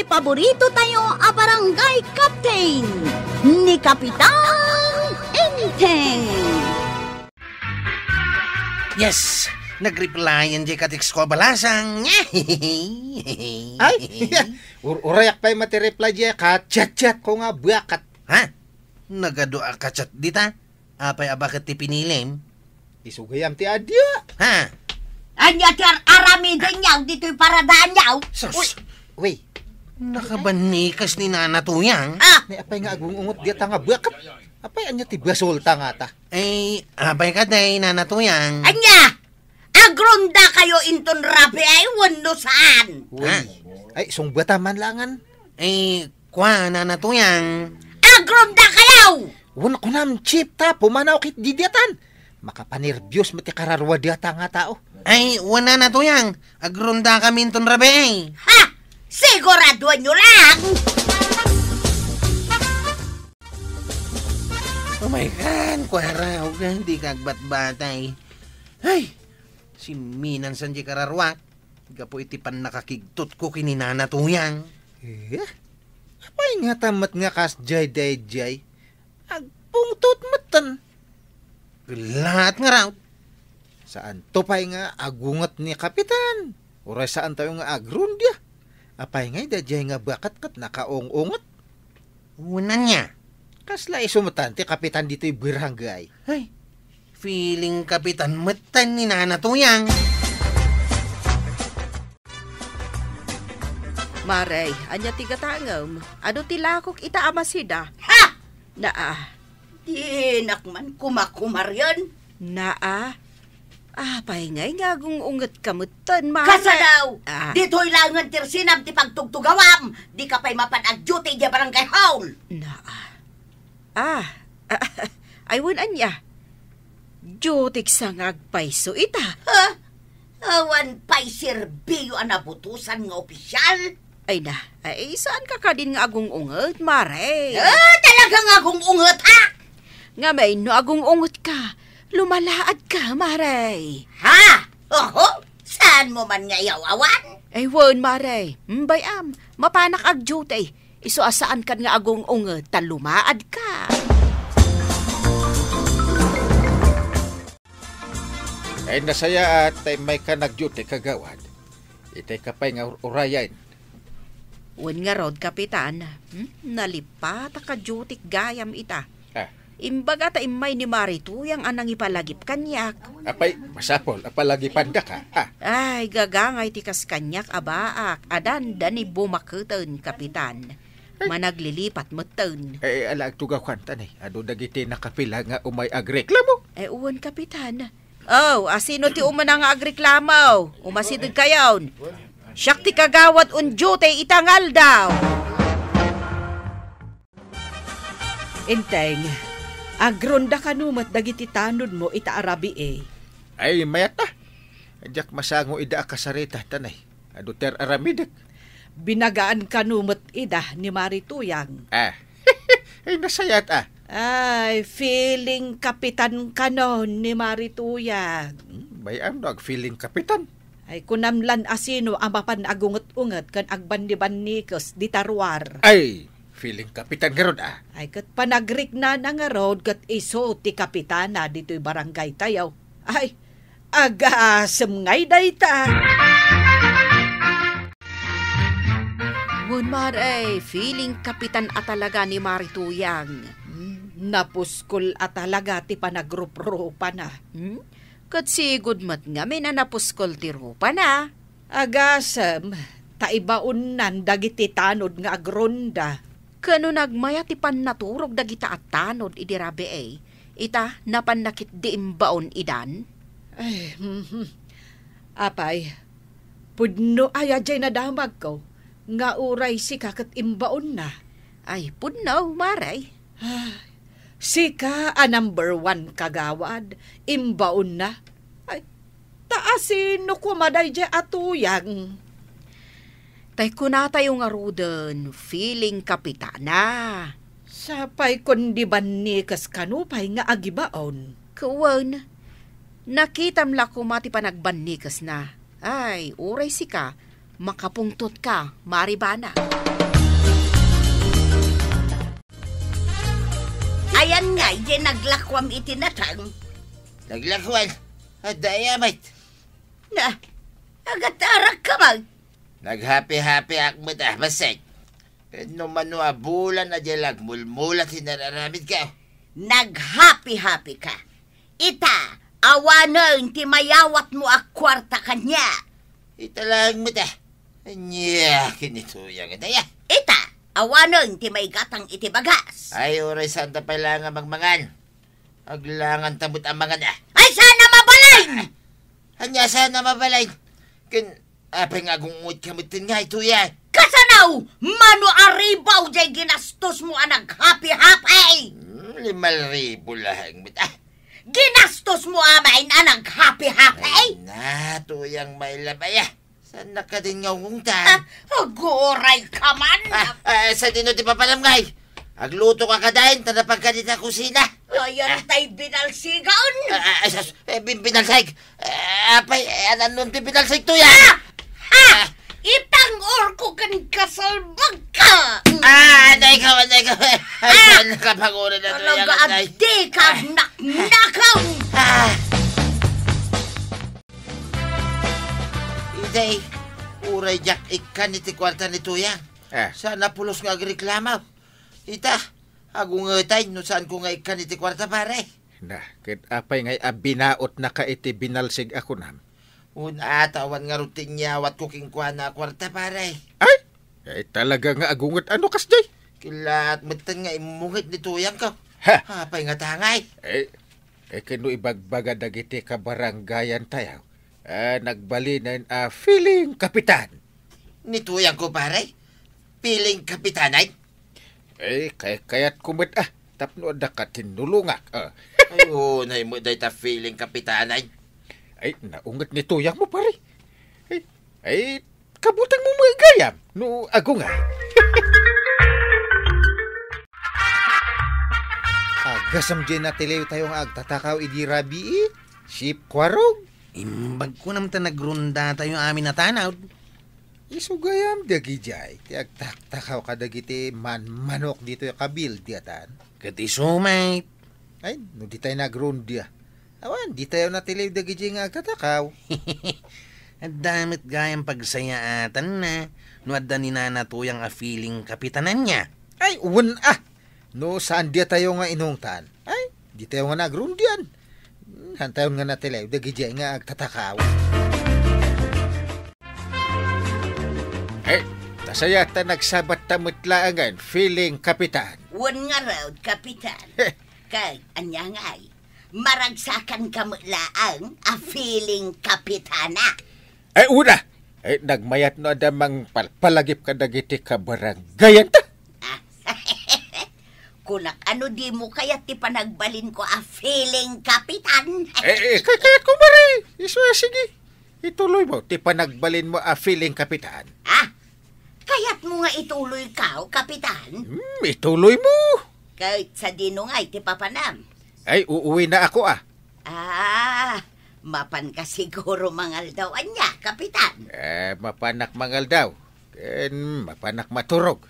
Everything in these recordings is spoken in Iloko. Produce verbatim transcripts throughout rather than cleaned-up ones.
Paborito tayo a barangay captain, ni Kapitan Enteng. Yes! Nag-replyan diay ka-text ko a balasang. Ay, ur-, urayak pay met ti reply diay ka-chat-chat ko nga baket. Ha? Nagadu a ka-chat dita? Apay a baket ti pinilim? Isu gayam ti adia. Ha? Ania ti ar-, aramidenyo ditoy paradaanyo? Sus! Uy, uy. Nakabannikas ni Nana Tuyang. Ah! Ni apay nga agung-unget diata nga baket? Apay ania ti basolta ngata? Eh, apay kadi, Nana Tuyang? Ania? Agrondakayo inton rabii wenno saan? Uy. Ha? Ay, sungbata man langan. Eh, kua, Nana Tuyang. Agrondakayo! Wen, kunam, Chief, ta pumanaw ket didiatan. Makapanerbios met ti kararua data nga tao. Ay, wen, Nana Tuyang. Agrondakami inton rabii. Ha! Siguraduanyo lang! Oh my God, kuara, uga, di ka agbatbatay. Ay, simminansan diay kararuak gapu iti pannakakigtotko ken ni Nana Tuyang. Eh? Apay ngata met nga kasdiay daydiay? Agpungtot metten. Laat ngarud. Saanto pay nga agunget ni Kapitan? Uray saantayo nga agronda? Apay ngay daydiay nga baket ket nakaung-unget? Wen ania? Kasla isu metten ti kapitan ditoy barangay? Ay, feeling kapitan metten ni Nana Tuyang. Mare, ania ti gatangem? Adu ti lakok ita a masida. Ha! Naa. Dinak man kumakumarian. Naa. Apay ngay nga agung-ungetka metten, Mare? Kasano? Ah. Ditoy laengen ti rsinam ti pagtugtugawam. Dika pay mapan agduty idiay barangay hall. Naa. Ah. Ay, wen ania? Duty-k sa nga agpayso ita. Ha? Awan pay serbiyo a nabutosan nga opisial? Ay na, ay, saanka kadin nga agung-unget, Mare? Ah, talaga nga agung-unget, ha? Ngamin, no agung-ungetka, lumalaadka, Mare. Ha? Oho, saanmo man nga iyaw-awan? Ay, wen, Mare. Hmm, bay-am, mapanak agduty. Isu a saankan nga agung-unget ta lumaadka. Ay, nasayaat ta immayka nagduty, kagawad. Itayka pay nga ur-, urayen. Wen ngarud, Kapitan. Hmm? Nalipatak a duty-k gayam ita. Ah. Imbaga ta immay ni Mare Tuyang a nangipalagip kaniak. Apay, masapul a palagipandaka, ah. Ay, gagangay ti kas kaniak a baak a dandani bumaketen, Kapitan. Ay. Managlilipat metten. Eh, ala, agtugawkan, ta ni, adu dagiti nakapila nga umay agreklamo? Eh, wen, Kapitan. Oh, asino ti umuna nga agreklamo? Umasidegkayon. Siak ti kagawad on duty ita nga aldaw. Enteng, agronda kano met dagiti tanodmo ita a rabii? Ay, mayat a. Diak masango ida a kasarita, ta ni, adu ti ar-aramidek. Binagaan kano met ida ni Mare Tuyang. Ah. Ay, nasayaat a. Ay, feeling kapitan kano ni Mare Tuyang. Hmm, bay-am no agfeeling kapitan. Ay, kunam lan asino a mapan agunget-unget ken agbannibannikes dita ruar. Ay, feeling kapitan ngarud a. Ay, ket panagriknana ngarud ket isu ti kapitana ditoy barangay tayo. Ay, agasem ngay dayta. Wen, Mare, feeling kapitan a talaga ni Mare Tuyang. Hmm, napuskol a talaga ti panagruprupana. Hmm? Ket sigud met ngamin a napuskol ti rupana. Agasem, ta ibaonnan dagiti tanod nga agronda. Ken no nagmaya ti pannaturog dagita a tanod idi rabii, ita, napanna ketdi imbaon idan? Ay, mhm. Apay, pudno aya diay nadamagko nga uray sika ket imbaonna? Ay, pudno, Mare. Ay, sika a number one, kagawad, imbaonna. Ay, ta asino koma daydiay a Tuyang? Tay kunatayo ngaruden, feeling kapitana. Sapay kundi bannikes kano pay nga agibaon. Ket wen, nakitam la koma ti panagbannikesna. Ay, uray sika, makapungtotka, Mare Bana. Ay, di naglakuam iti natang. Naglakuan? Adda aya met? Na, agatarak ka man. Naghapi-hapiak met a bassit. Ket no mano a bulan a di agmulmulat ti nararamidko. Naghapi-hapi ka. Ita, awanen ti mayawatmo a kuarta kaniak. Ita laeng met a. Ania, kinituya nga daya. Ita, awanen ti maigatang iti bagas. Ay, uray saan ta pay laeng a mangmangan. Aglanganta met a mangan a. Ay, saan a mabalin! Ania saan a mabalin? Ken, apay nga agungotka metten nga itoy a? Kasano? Mano a ribu jay ginastosmo a naghapi-hapi? Hmm, lima ribu laeng met a. Ginastosmo amin a naghapi-hapi? Ay, na, tuyang mailabay a. Saan na kadin nga ungungtan? Ah, aguray ka man! Ah, ah, sadino ti papanam ngay? Agluto ka kadain, ta napagka dita kusina. Ayan tay binalsigan! Ah, ah, ah, sus, eh, bin-, binalsig! Eh, apay, eh, anan ti binalsig to yan? Ah! Ah! Itang-or ko ken kasalbag ka! Ah, anay ka, anay ka! Ay, ah! Saan ka pag-uri na to yan, anay? Talaga, adi ka, ah! Naknakaw! Ah! Itay, uray diak ikkan iti kuarta ni Tuyang. Ah. Saan a pulos nga agreklamo? Ita, agungotay no saanko nga ikkan iti kuarta, pare. Na, ket apay ngay a binaotnaka iti binalsig a kunam? Wen, ata awan ngarud ti inyawatko kenkuana a kuarta, pare. Ay! Ay, talaga nga agunget a no kasdiay. Kilaat metten nga immunget ni Tuyangko. Ha? Apay ngata ngay? Eh, eh, ken no ibagbaga dagiti kabarangayantayo, ah, nagbalinen a feeling kapitan. Ni Tuyangko, pare? Feeling kapitanan? Eh, kay-, kayatko met, ah, tapno adda ka tinulongak, ah. Ay, oo, nay met dayta feeling kapitanan. Ay, naunget ni Tuyangmo, pare. Ay, ay, kabutangmo met gayam, no agunga. Agasam diay natiliwtayo nga agtatakaw idi rabii, Sip Kuarog. Imbag kunam ta nagrondatayo amin a tanod. Isu gayam dagidiay ti agtaktakaw kadagiti manmanok ditoy a kabildiatan. Ket isu met. Ay, no ditay nagronda. Awan, ditayo natiliw dagidiay nga agtatakaw. Adda met gayam pagsayaatanna no adda ni Nana Tuyang a feeling kapitananna. Ay, wen a! No saan ditayo nga inungtan, ay, ditayo nga nagrondian. Hmm, hantayon nga natiliw dagidiay nga agtatakaw. Eh, ta sayaat ta nagsabatta met laengen, feeling kapitan. Wen ngarud, kapitan. Ket ania ngay, maragsakanka met laeng a feeling kapitana. Ay, wen a! Ay, nagmayat no adda mangpalpalagip kadagiti kabarangayanta. Ah, kunak, ano dimo kayat ti panagbalinko a feeling kapitan? Eh, eh, kay-, kayatko, pare. Isu a, sige. Ituloymo ti panagbalinmo a feeling kapitan. Ah, kayatmo nga ituloyko, kapitan? Hmm, ituloymo. Ket sadino ngay ti papanam? Ay, uuwina ako, ah. Ah, mapanka siguro mangaldaw ania, kapitan? Eh, mapanak mangaldaw. Ken mapanak maturog.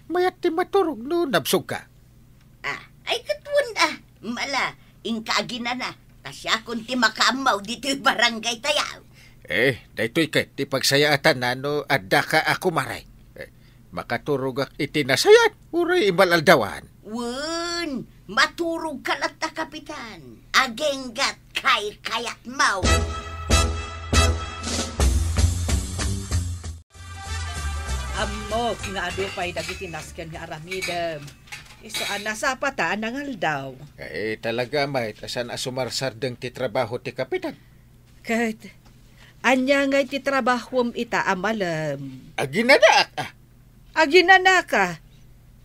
Mayat ti maturog no nabsogka. Ah, ay, ket wen a, mala, inka aginana, ta siakon ti makaammo ditoy barangaytayo. Eh, daytoy ket ti pagsayaatanna no addaka a kumare. Eh, makaturogak iti nasayaat, uray imal-aldawan. Wen, maturogka latta, kapitan. Aginggat kaykayatmo. Ammok nga adu pay dagiti nasken nga aramidem. Isu a nasapata a nangaldaw. Eh, talaga, met, a saan a sumarsardeng ti trabaho ti kapitan. Ket, ania ngay ti trabahom ita a malem? Aginanaak, ah. Aginanaka?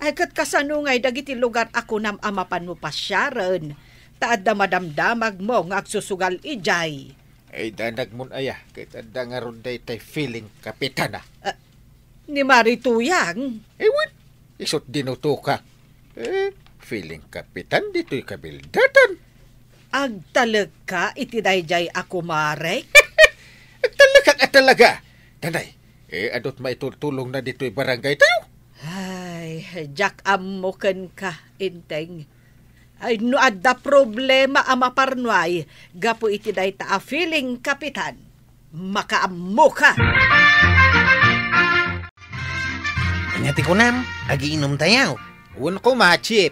Ay, ket kasano ngay dagiti lugar a kunam a mapanmo pasiaren? Ta adda madamdamagmo nga agsusugal idiay. Ay, danagmon aya, ket adda ngarud daytay feeling kapitana. Ah, ni Mari Tuyang? Eh, wen, isut' dinutoka. Eh, feeling kapitan ditoy kabildatan. Agtalekka iti daydiay a kumare? Agtalekak a talaga. Danay, eh, adut maitultulongna ditoy barangaytayo. Ay, diak ammo kenka, Enteng. Ay, no adda problema a maparnuay gapu iti dayta a feeling, Kapitan, makaammoka. Ania ti kunam? Agiinom tayo? Wen koma, Chief.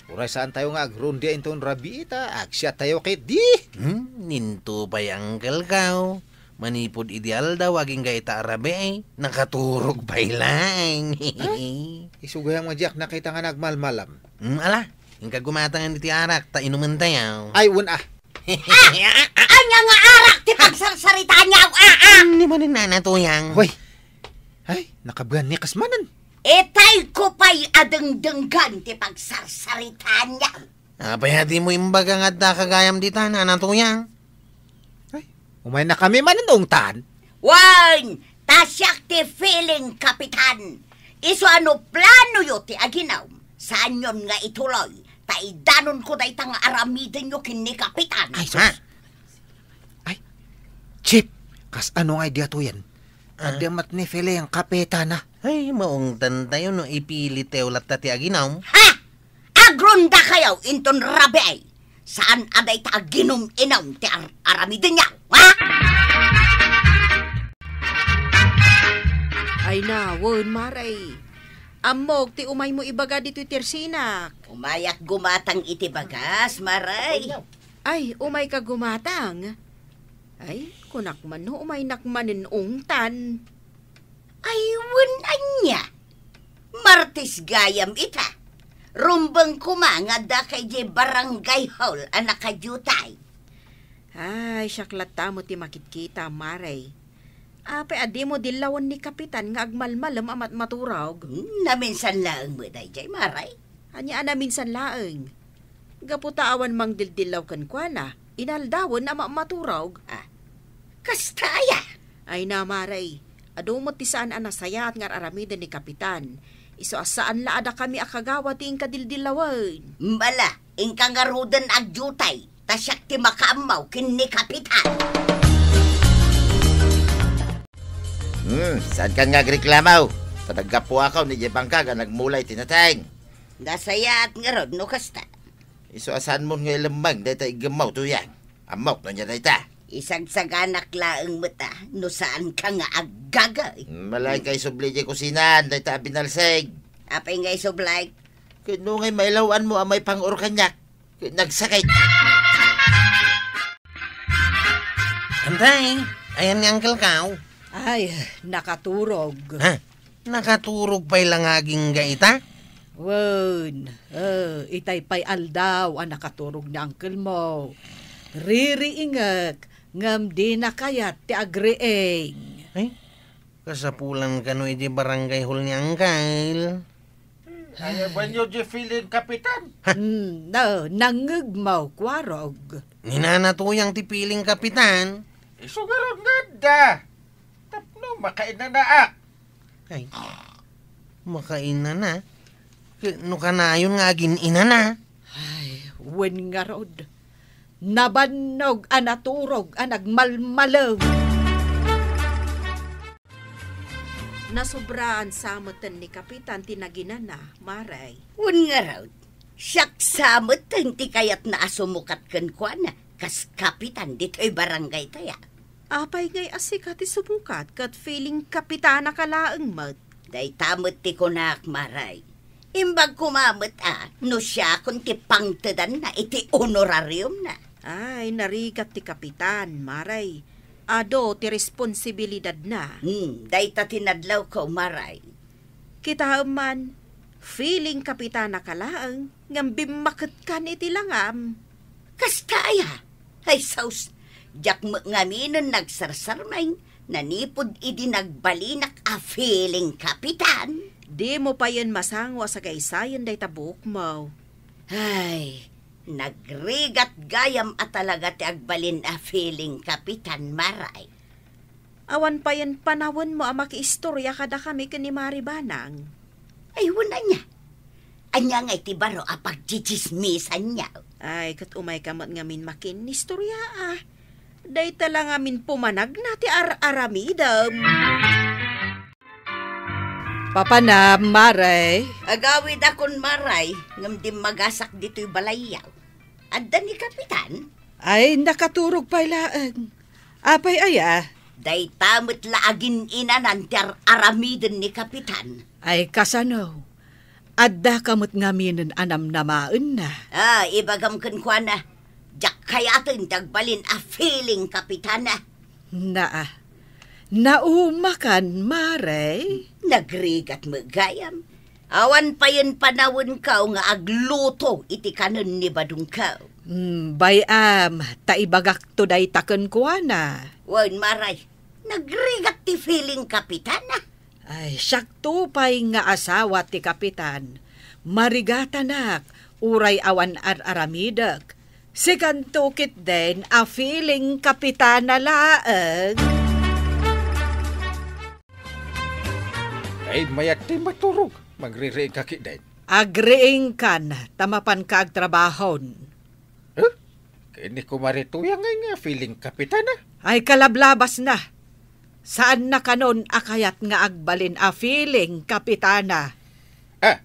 Uray saan tayo nga agrundi inton rabii ta agsiat tayo ket di. Hmm, ninto pay, Uncle Kao. Manipud idi aldaw agingga ita a rabii, nakaturog pay laeng. Ay, isu gayam nga diak nakita nga nagmalmalam. Hmm, ala, inka gumatangan iti arak, ta inumen tayo. Ay, wen a. Ah! Ania nga arak ti pagsarsaritaan niya? Ah, ah! Ni manen nana, Tuyang. Hoy. Ay, nakabuan ni kasmanan. Itay ko pay a dengdenggan ti pagsarsaritaan niya. Apay a dimo imbaga nga adda ka gayam dita, nana, Tuyang? Ay, umayna kami manen ungtan. Wen, ta siak ti feeling, Kapitan. Isu a no planoyo ti aginom, saanyon nga ituloy, ta idanonko dayta nga aramidenyo ken ni Kapitan. Ay, sus. Ha? Ay, Chief, kasano nga idi atuyen? Ah. Adda met ni feeling, Kapitana. Ay, maungtan tayo no ipilitew latta ti aginom. Ha? Agrunda kayo inton rabii. Saan a dayta aginom-inom ti ar-, aramidenyo, ha? Ay na, wen, Mare. Ammok ti umaymo ibaga ditoy tersinak. Umayak gumatang iti bagas, Mare. Ay, umayka gumatang? Ay, kunak man no umaynak manen ungtan. Ay, wen ania? Martes gayam ita. Rumbeng koma nga adda kay di barangay hall a nakadiutay. Ay, siak latta met ti makitkita, Mare. Apay a dimo dillawen ni Kapitan nga agmalmalem a matmaturog? Hmm, naminsan laeng met daydiay, Mare. Ania a naminsan laeng? Gapu ta awan mangdildillaw kenkuana, inaldawen a mammaturog. Ah, kasta aya? Ay na, Mare, adu met ti saan a nasayaat nga ar-aramiden ni Kapitan. Isu a saan la a dakami a kagawad ti inka dildillawen. Mala, inka ngaruden agdiutay, ta siak ti makaammo ken ni Kapitan. Hmm, saankan nga agreklamo? Ta naggapuakaw idiay bangkag a nagmula iti nateng. Nasayaat ngarud no kasta. Isu a saanmon nga ilemmeng dayta iggem mo, Tuyang. Ammok no ania dayta. Isagsaganak laeng met a no saanka nga aggagay. Malaeng ka isubli idiay kusinaan dayta a binalsig. Apay nga isubli? Ket no ngay mailaw-anmo a maipang-or kaniak, ket nagsakit. Antay, ayan ni Uncle Kao? Ay, nakaturog. Ha? Nakaturog pay la nga agingga ita? Wen, eh, itay pay aldaw a nakaturog ni uncle mo. Ririingek, ngem dina kayat ti agriing. Ay, kasapulan kano iti barangay hall ni Uncle. Ay, abanyo di feeling, Kapitan? Hmm, no, nangngegmo, Kuarog. Ni Nana Tuyang ti feeling, Kapitan. Isu ngarud nga adda. Tapno makainanaak. Ay, makainana. Ket no kanayon nga agin-inana. Ay, wen ngarud. Nabannog a naturog a nagmalmalem. Nasubraan sa meten ni Kapitan ti naginana, Mare. Wen ngarud, siak sa meten ti kayatna a sumukat kenkuana kas kapitan ditoy barangay taya. Apay ngay a sika ti sumukat ket feeling kapitana ka laeng met? Dayta met ti kunak, Mare. Imbag koma met a no siakon ti pangtedanna iti honorariumna. Ay, narigat ti kapitan, Mare. Adu ti responsibilidadna. Hmm, dayta ti nadlawko, Mare. Kitaem man, feeling kapitana ka laeng, ngem bimmaketkan iti langam. Kasta aya? Ay, sus, diak met ngaminen nagsarsarmeng, nanipud idi nagbalinak a feeling kapitan. Dimo payen masango a sagaysayen dayta buokmo. Ay, nagrigat gayam a talaga ti agbalin a feeling kapitan, Mare. Awan payen panawenmo a makiistoria kadakami ken ni Mari Banang. Ay, wen ania? Ania ngay ti baro a pagtsitsismisanyo? Ay, ket umayka met ngamin makinistoriaa. Dayta la ngamin pumanagna ti ar-aramidem. Papanam, Mare. Agawidakon, Mare, ngem dimmagasak ditoy balayyo. Adda ni Kapitan? Ay, nakaturog pay laeng. Apay aya? Dayta met la agin-inanan ti ar-aramiden ni Kapitan. Ay, kasano? Addaka met ngaminen a namnamaenna? Ah, ibagam kenkuana, diak kayaten ti agbalin a feeling kapitana. Naa, naumakan, Mare? Nagrigat met gayam. Awan payen panawenko nga agluto iti kanen ni badongko. Hmm, bay-am, ta ibagakto dayta kenkuana. Wen, Mare, nagrigat ti feeling kapitana. Ay, siakto pay nga asawa ti kapitan. Marigatanak, uray awan ar-aramidek. Sikanto ketdin a feeling kapitana laeng. Ay, mayat ti maturog. Magririingka ketdin. Agriingkan, ta mapanka agtrabahon. Huh? Ken ni Kumare Tuyang ngay nga feeling kapitana? Ay, kalablabasna. Saanna kanon a kayat nga agbalin a feeling kapitana. Ah,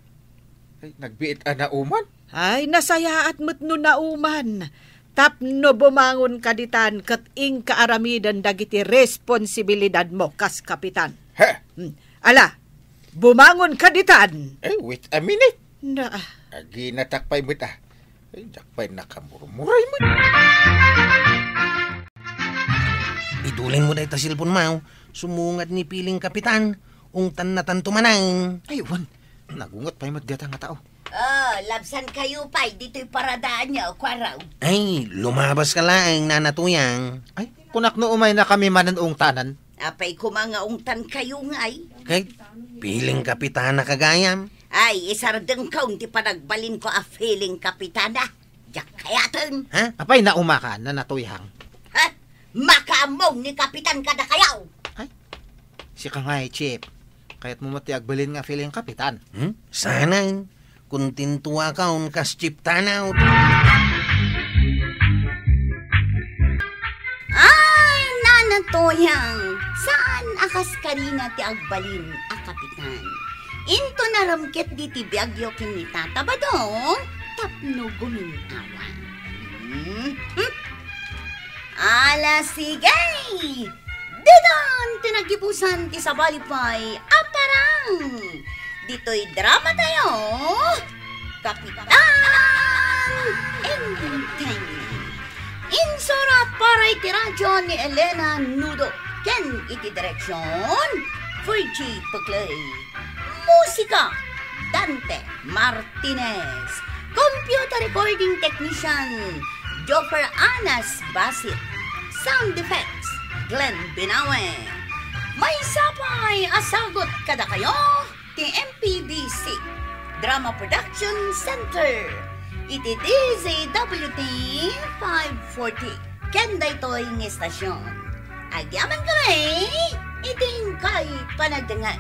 ay, nagbiit a nauman? Ay, nasayaat met no nauman. Tapno bumangonka ditan ket inka aramiden dagiti responsibilidadmo kas kapitan. He? Hmm. Ala, bumangonka ditan. Eh, wait a minute. Na, ah. Aginatak pay met, ah. Ay, diak pay nakamurmuray met. Idulinmo dayta cellphone mo, sumungad ni feeling kapitan, ungtannatanto manen. Ay, wen, nagunget pay met dayta nga tao. Oh, labsankayo pay ditoy paradaanyo, kuaraw. Ay, lumabaska laeng, Nana Tuyang. Ay, kunak no umaynakami manen ungtanen. Apay koma nga ungtankayo ngay? Kay, feeling kapitana ka gayam. Ay, isardengkon ti panagbalinko a feeling kapitana. Diak kayaten. Ha? Apay, naumaka, Nana Tuyang? Ha? Makaammo ni kapitan kadakayo. Ay, sika ngay, Chief. Kayatmo met ti agbalin nga feeling kapitan. Hmm? Saan? Kontentoakon kas Chief Tanaw. Ay, Nana Tuyang, saan a kas karina ti agbalin a kapitan? Inton arem ketdi ti biagyo ken ni Tata Badong tapno guminnawan. Hmm? Hmm? Ala, sige! Ditan ti naggibusan ti sabali pay a parang ditoy drama tayo, Kapitan Enteng. Insurat para iti radyo ni Elena Nudo ken iti direksyon, Virgie Peclay. Musika, Dante Martinez. Computer recording technician, Joker Anas Basit. Sound effects, Glenn Binawe. Maysa pay a sagut kadakayo ti M P B C Drama Production Center iti D Z W T five forty. Ken daytoy nga istasyon, agyamankami iti inkay panagdengngeg.